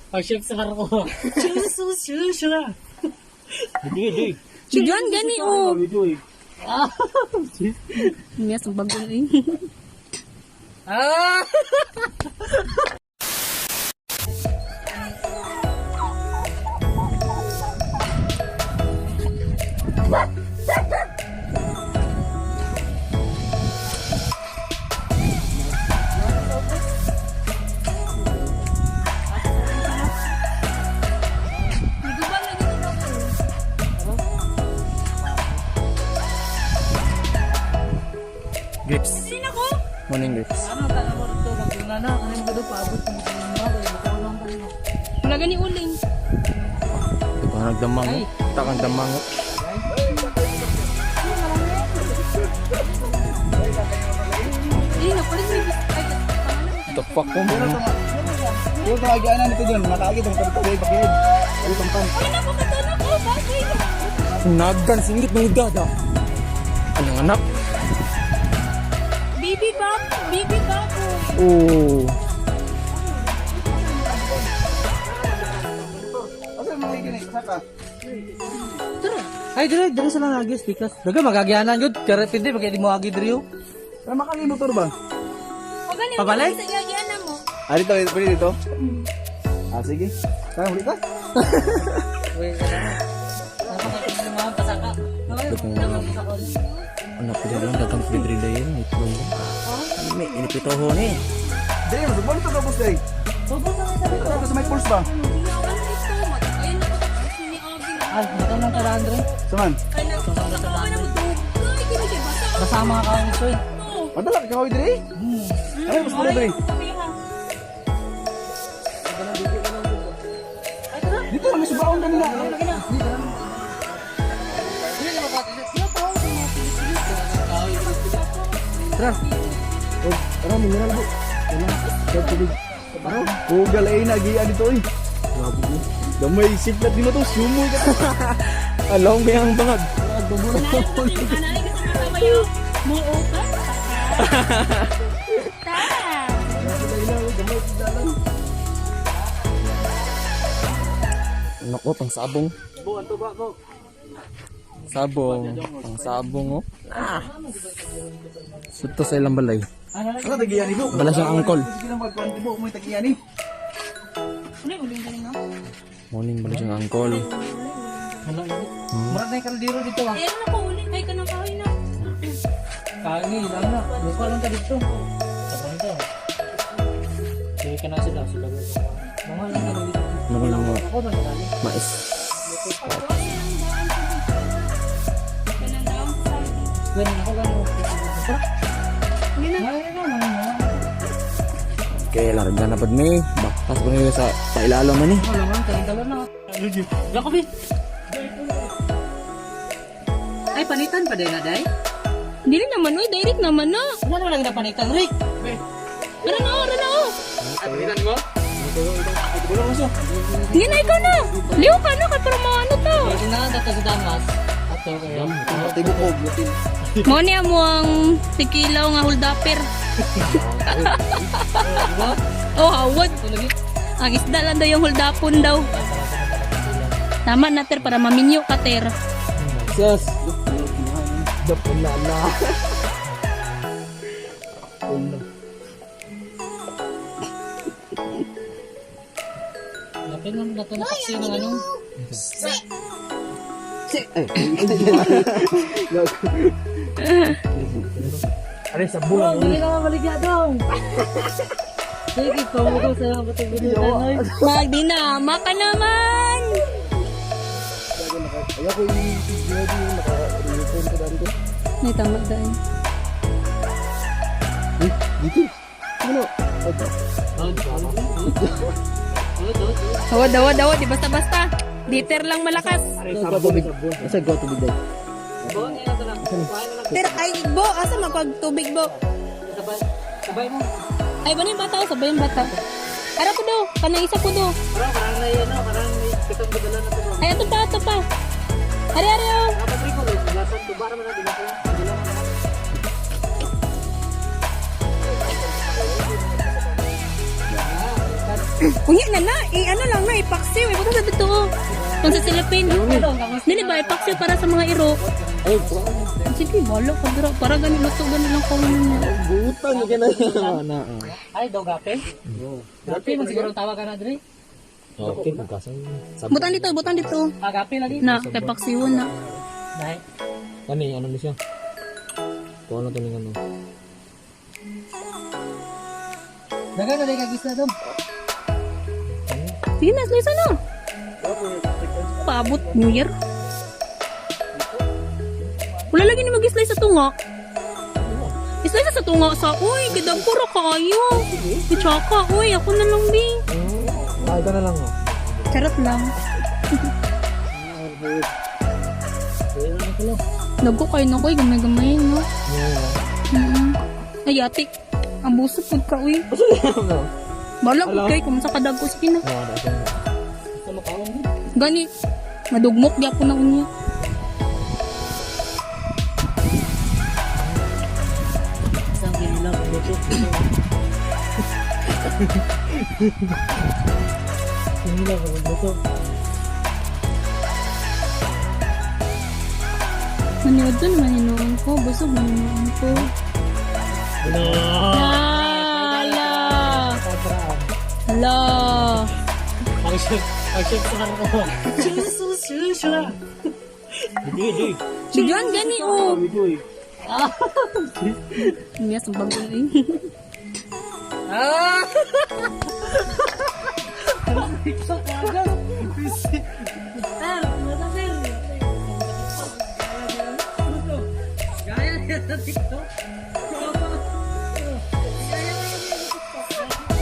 Pag chef sa ko. Jesus, Jesus. Hindi, hindi. Bigyan gani oh. Hindi. Niya sa bagong eh. Ah! Grips. Morning grips. Ano ka mo dito maguna na ano ba do paabot mo sa mga kay makaulong pa rin. Wala gani uling. Ito ka nagdamang. Oh. Takang damang. Oh. Eh, napalit may ay, The fuck ko mo. Yung kaagianan nito dyan, nakaagi itong pagkakagay bakit. Ay, pampan. Ay, naku, katulog ko. Bagay. Naggan singit ng dada. Anong anak? Baby bab, baby baboy. Oh. Asa mga ikinig? Saka? Ay, dire, dire sa lang agi speakers. Daga magagianan jud, kare pindi pag di mo agi diri. Oh. Pero makagi motor ba? O gani, Pabalik? sa igagianan mo. Ah, dito, pwede dito? Ah, sige. Tara, huli ka. Wait, ano? Napaka pasaka. Anak ko dyan lang, dagang pidrila yun. Itlog. May inipitoho ni. Dili, masubon ito tapos day. Ito sa may pulse ba? Ayun ako, tapos ni Abby. Ah, dito lang tara Andre. Saman? Ay, naku, nakawa na mo. Dugay, kini siya basa. Basta mga kaon soy. Madala ka kahoy diri? Ano mas puro diri? Dito lang may subaon kanina. Tara. Oh, tara mineral bu. Tara. Tara tubig. Tara. Pugal ay nagian dito oy. Gamay siklat din mo to, sumoy ka. Alaw may ang bangag. Anay, gusto mo sama yung mo ka? Ta. Nako, pang sabong. Sabong. Pang sabong, oh. Ah. Suto sa ilang balay. Ano tagian ibu? Bala siyang angkol. Sige lang magkuan ibu mo tagian ni. Morning, bala siyang angkol. Wala lagi. Murag na yung kaldero dito ah. Ayun ako ulit. Ay, kanang kahoy na. Kaangi lang na. Lupa lang ta dito. Sabon to. Sige ka na sila sila. Mga lang na dito. Ano ko lang, oh. Ako man dali. Mais. Kanang daon. Ganun ako ganun. Tara. Hindi na. Ay, ano, ano, ano. Okay, larga na pad ni. Bakas pa niyo sa pailalo man eh. Wala man, dala na. Jacobi. Ay, panitan pa din na, day? Dili naman, uy. Direct naman na. Wala naman lang na panitan, Rick. Ara na, ara na, oh. Panitan mo? Hindi na, ikaw na. Liw ka na, kay para maano to. Pwede na, dito sa Damas. Ato kayo. Tibo ko, butin. Mo niya mo ang tikilaw nga holdapper. Oh, hawad. Ang isda lang daw yung holdapon daw. Tama na, ter, para maminyo ka, ter. Sus. Dapulala. Lapin lang nato na kasi ng ano. Are sa buwan. Hindi ka mabaligya dong. Sige, pamugaw sa mga batang binitan, oy. Magdinama ka naman. Ayaw ko yung video yung naka-return ko dito. May tama dahil. Eh, dito. Ano? Ito. Hawad, hawad, hawad. Di basta-basta. Diter lang malakas. Asa tubig? Asa go tubig day? Ter, ay, bo, asa magpagtubig, bo? Sabay, sabay mo. Ay, ba na yung bata? Oh, sabay yung bata. Ara po daw. Kanang isa po daw. Parang, parang na yan, parang may Ay, ito pa, ito pa. Ari, ari, oh. Unya na na, eh, ano lang na, ipaksiw. Ibutan sa dito, oh. Kung sa silipin. Dili ba, ipaksiw para sa mga iro. Ay, kuha. Sige, wala ka dira. Para gani luto, gani lang kung Butang ka na. Na. Ay, daw gape. Gape, man siguro ang tawag ka na dre. Okay, pagkasang. Butan dito, butan dito. Ah, gape lagi. Na, kay paksiwon na. Dahil. Kani, ano ni siya? Kuha na to ning ano. Daga na dahil kagisna dong. Sige na, slice na. Paabot, New Year. Wala lagi ni mag-slice sa tunga. Slice sa tunga sa, uy, gidagpuro kayo. Tsaka, uy, ako na lang, bi. Ah, ikaw na lang oh. Charot lang. Nago kayo na ko, gamay-gamay, no? Mm. Ay, ate, ang buso pud ka, uy. Bala ko kay kung sa kadag ko sige na. Oo, dako na. Gani, madugmok gyapon na unya. Isang ginilaw, luto. Ginilaw, luto. Maniod doon, maninoon ko. Busog, maninoon ko. Hala! Hala! Ang chef, ang chef sa karko. Bigyan, gani, oh! Niya, sa bago eh. Ah! Sir, mata sir. Gaya niya sa TikTok. Gaya niya sa TikTok.